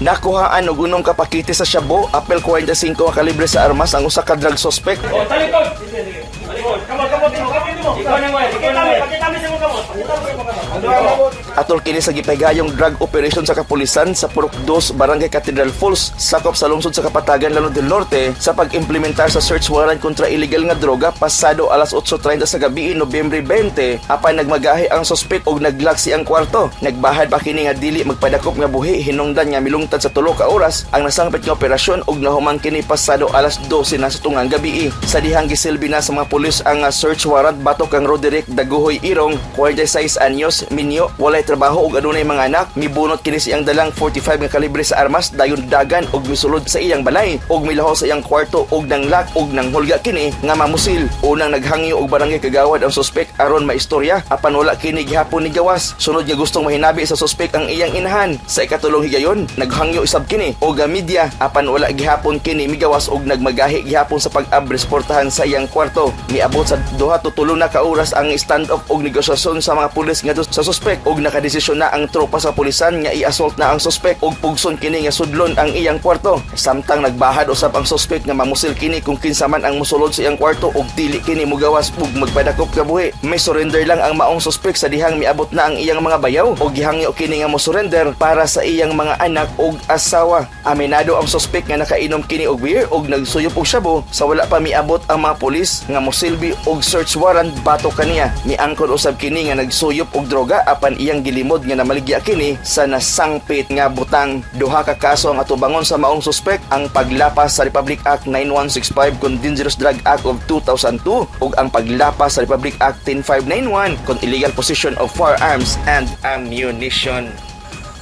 Nakuhaan og unom ka pakete sa shabu, apil 45 ka kalibre sa armas ang usa ka drug suspect. Oh, talikod. Sige, sige. Talikod. Kamot, kamot mo, kamot mo. Ikaw na mo, ikaw na mo. Pakita mi sa imong kamot. Pakita mi sa imong kamot. Atol kini sa gipahigayong drug operation sa kapulisan sa Purok 2, Barangay Cathedral Falls, sakop sa lungsod sa Kapatagan, Lanao del Norte, sa pag-implementar sa search warrant kontra illegal nga droga pasado alas 8:30 sa gabi, Nobyembre 20, apan nagmagahi ang suspect og naglock siyang kwarto. Nagbahad pa kini nga dili magpadakop nga buhi hinungdan nga milungtad sa 3 ka oras ang nasangpit nga operasyon og nahuman kini pasado alas 12 na sa tungang gabi. Sa dihang gisilbi na sa mga pulis ang search warrant batok kang Roderick Daguhoy Irong, 46 anyos, minyo, walay trabaho ug adunay mga anak. Mibunot kini siyang dalang 45 nga kalibre sa armas, dayon dagan og misulod sa iyang balay og milaho sa iyang kwarto og nanglock og nanghulga kini nga mamusil. Unang naghangyo og barangay kagawad ang suspek aron maistorya, apan wala kini gihapon ni gawas. Sunod nga gustong mahinabi sa suspek ang iyang inahan. Sa ikatulong higayon, naghangyo isab kini og media, apan wala gihapon kini migawas og nagmagahi gihapon sa pag-abri sa portahan sa iyang kwarto. Miabot sa 2 to 3 na ka oras ang stand-off og negosasyon sa mga pulis ngadto sa suspek og nakadesisyon na ang tropa sa pulisan nga i-assault na ang suspek og pugson kini nga sudlon ang iyang kwarto. Samtang nagbahad usab ang suspek nga mamusil kini kung kinsa man ang mosulod sa iyang kwarto og dili kini mugawas ug magpadakop kabuhi. May surrender lang ang maong suspek sa dihang miabot na ang iyang mga bayaw og gihangyo kini nga mo surrender para sa iyang mga anak ug asawa. Aminado ang suspek nga nakainom kini og beer og nagsuyop og shabu sa wala pa miabot ang mga pulis nga mosilbi og search warrant batok kaniya. Miangkon usab kini nga nagsuyop og droga, apan iyang gilimod nga namaligya kini sa nasangpit nga butang. Duha ka kaso ang atubangon sa maong suspek, ang paglapas sa Republic Act 9165 kon Dangerous Drug Act of 2002 ug ang paglapas sa Republic Act 10591 kon illegal possession of firearms and ammunition.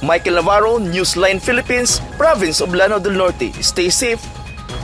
Michael Navarro, Newsline Philippines, Province of Lanao del Norte. Stay safe.